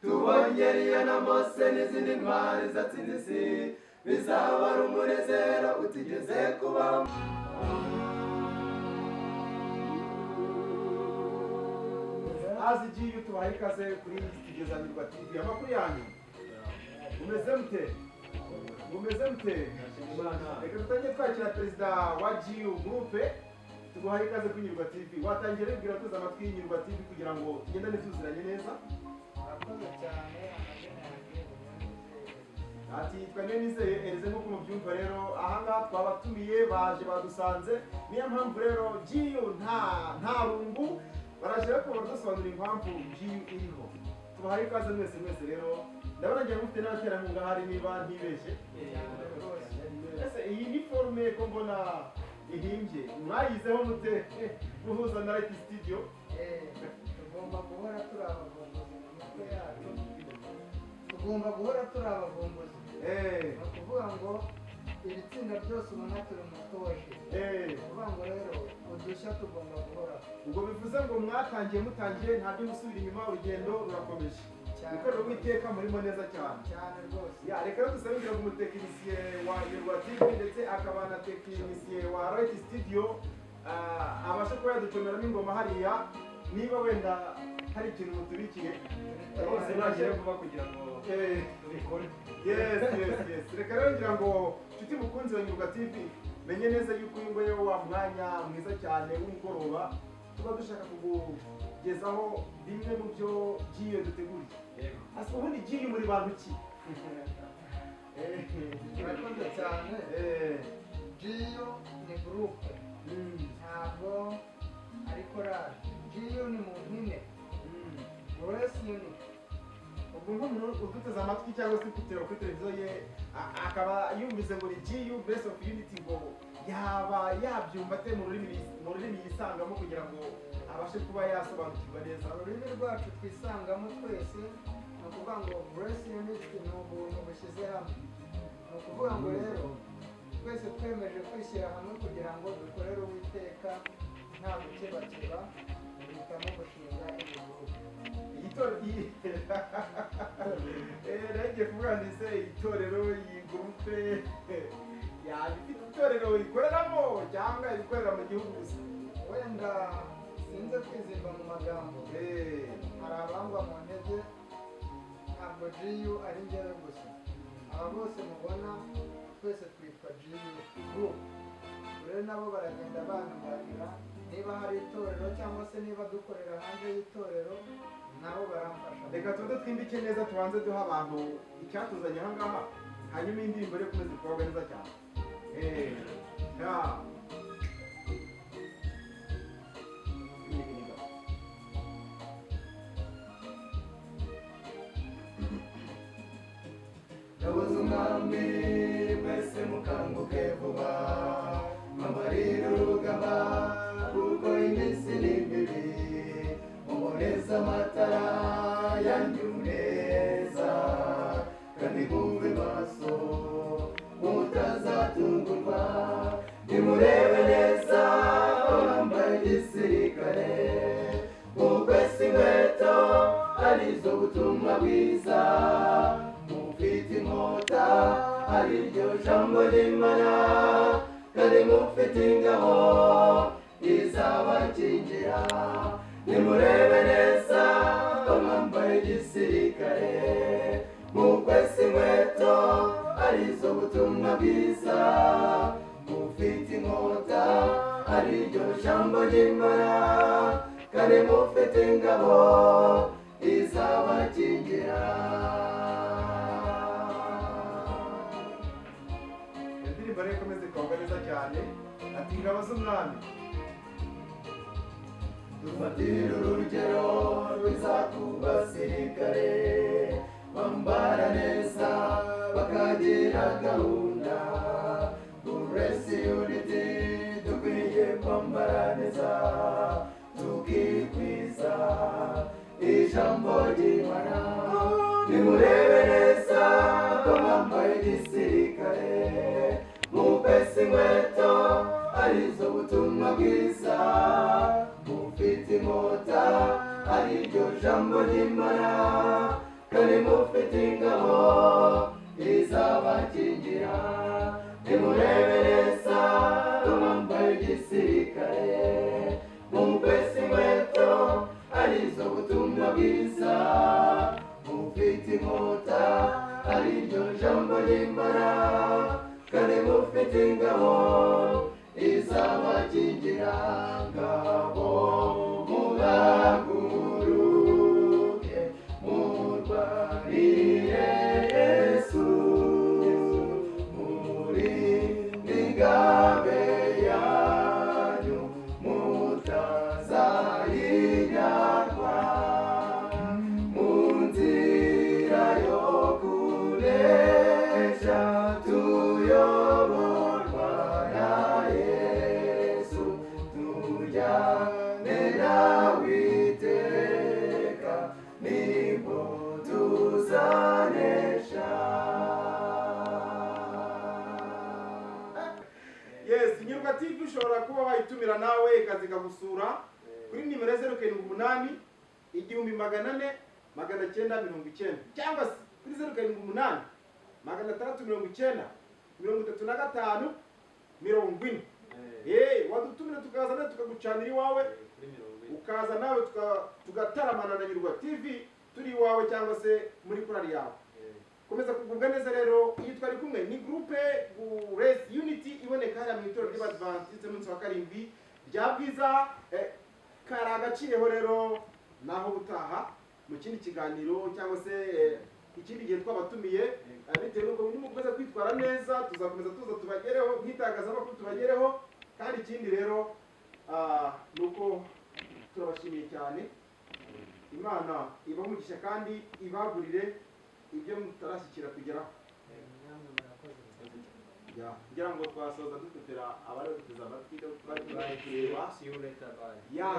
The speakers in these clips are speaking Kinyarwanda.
Tubonye na Mose n'izindi ntwari zatsinze isi, bizaba ari umunezero utigeze kubaho. Azi GU tubaha ikaze kuri studio za Nyurwa TV. Amakuru yanyu mumeze mute? Mumeze mute? Reka dutangire twakira perezida wa GU Group, tuguhaye ikaze kuri Nyurwa TV. Watangira wibwira tuzi amatwi y'Nyurwa TV kugira ngo tugendane tuziranye neza. Murakoze cyane, amazina yanjye ni Ati yitwa Niyonizeye Elize nk'uko mubyumva rero ahangaha twabatumiye baje badusanze, niyo mpamvu rero GU nta rungu baraje ko baradusobanurira impamvu GU iriho. Tubahaye ikaze mwese mwese rero, ndabona ngiye mufite n'abaterankunga hari niba ntibeshye. Ese iyi ni forme ko mbona ihimbye, mwayizeho mute guhuza na Light Studio? Tugomba guhora turi abavumbuzi mu mitwe yacu, tugomba guhora turi abavumbuzi. Ni ukuvuga ngo iri tsinda ryose ubona turi mu mutwe wa G. Ni ukuvuga ngo rero udushya tugomba guhora. Ubwo bivuze ngo mwatangiye mutangiye nta byo gusubira inyuma, urugendo rurakomeje. Gukorera Uwiteka murimo neza cyane. Cyane rwose. Ya reka rero dusabe ngira ngo umutekinisiye wa Nyurwa TV ndetse akaba na tekinisiye wa Light Studio abashe kuba yaducomeramo ingoma hariya, niba wenda hari ikintu mutubikiye Rwose ntagiye vuba kugira ngo tubikore. Yes, yes, yes. Reka rero ngira ngo nshuti mukunzi wa Nyurwa TV, menye neza yuko uyu nguyu wa mwanya mwiza cyane w'umugoroba tuba dushaka kukugezaho bimwe mu byo GU duteguriye. Asa ubundi GU muri bantu ki? Murakoze cyane. GU ni groupe, ntabwo ari korali. GU ni mu mpine, Grace Unity. Ubwo nk'umuntu uduteze amatwi cyangwa se kutera kuri televiziyo ye akaba yumvise ngo ni GU Grace of Unity, ngo yaba yabyumva ate mu rurimi yisangamo kugira ngo abashe kuba yasobanukirwa neza? Ururimi rwacu twisangamo twese ni ukuvuga ngo Grace Unity ni ubuntu bushyize hamwe. Ni ukuvuga ngo rero twese twemeje kwishyira hamwe kugira ngo dukorere Uwiteka nta gukebakeba, duhitamo gushinga iyi groupe. Nagiye kuvuga nti se itorero iyi groupe yaba ifite itorero ikoreramo cyangwa ikorera mu gihugu gusa? Wenda sinze kwizimba mu magambo, hari abangwa mu ntege, ntabwo GU ari njyewe gusa. Aba bose mubona twese twitwa GU Group. Rero nabo baragenda banunganira niba hari itorero cyangwa se niba dukorera hanze y'itorero, nabo baramfasha. Reka tuze twimbike neza, tubanze duha abantu icyatuzanye aha ngaha, hanyuma indirimbo rero ikomeze kubaho neza cyane. Ndabuze umwami mwese mukanguke vuba, mwambarire urugamba kuko iminsi ni mibi, muboneze amatara yanyu neza kandi mube maso mutazatungurwa, nimurebe neza bambaye igisirikare, mukwese inkweto arizo butumwa bwiza, mufite inkota ariryo jambo ry'Imana, kandi mufite ingabo izabakingira, nimurebe neza bambaye igisirikare, mukwese inkweto arizo butumwa bwiza, mufite inkota ariryo jambo ry'Imana, kandi mufite ingabo izabakingira. Indirimbo rero ikomeze kubaho neza cyane. Ati ingabo z'umwami Dufatire urugero rwiza ku basirikare bambara neza bakagira gahunda. Grace Unity dukwiye kwambara neza tukikwiza ijambo ry'Imana. Nimurebe neza ko mwambaye igisirikare, mupese inkweto arizo butumwa bwiza, mufite inkota ariryo jambo ry'Imana, kandi mufite ingabo izabakingira. Nimurebe neza ko mwambaye igisirikare, mupese inkweto arizo butumwa bwiza, mufite inkota ariryo jambo ry'Imana, kandi mufite ingabo izabakingira. Ngabo muhaguruke murwanire Yesu, murinde ingabe yanyu mutazayinyagwa. Mu nzira yo kunesha tuyoborwa na Yesu, tujyane nawe iteka nibwo tuzanesha. Yes, Nyurwa TV ushobora kuba wayitumira nawe ikaza ikagusura kuri nimero 078 1400 990 cyangwa se kuri 078 690 35 40. Wadutumira tukaza nawe tukagucanira iwawe, ukaza nawe tugataramana na Nyurwa TV turi iwawe cyangwa se muri korali yawe. Komeza kugubwa neza rero. Iyi twari kumwe ni groupe Grace Unity iboneka hariya mu itorero ry'Abadventiste munsi wa karindwi rya Bwiza. Kari agaciyeho rero, naho ubutaha mu kindi kiganiro cyangwa se ikindi gihe twabatumiye, bitewe n'uko nimukomeza kwitwara neza tuzakomeza tuza tubagereho nk'itangazamakuru tubagereho. Kandi ikindi rero ni uko turabashimiye cyane, Imana ibamugisha kandi ibagurire ibyo mutarashyikira kugeraho. Namwe murakoze. Ngira ngo twasoza dupepera abari baduteze amatwi bari kureba. See you later, bye. Ya,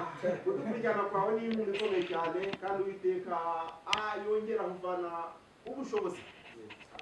kudukurikirana kwawe ni inkunga ikomeye cyane, kandi Uwiteka yongera kuvana ubushobozi.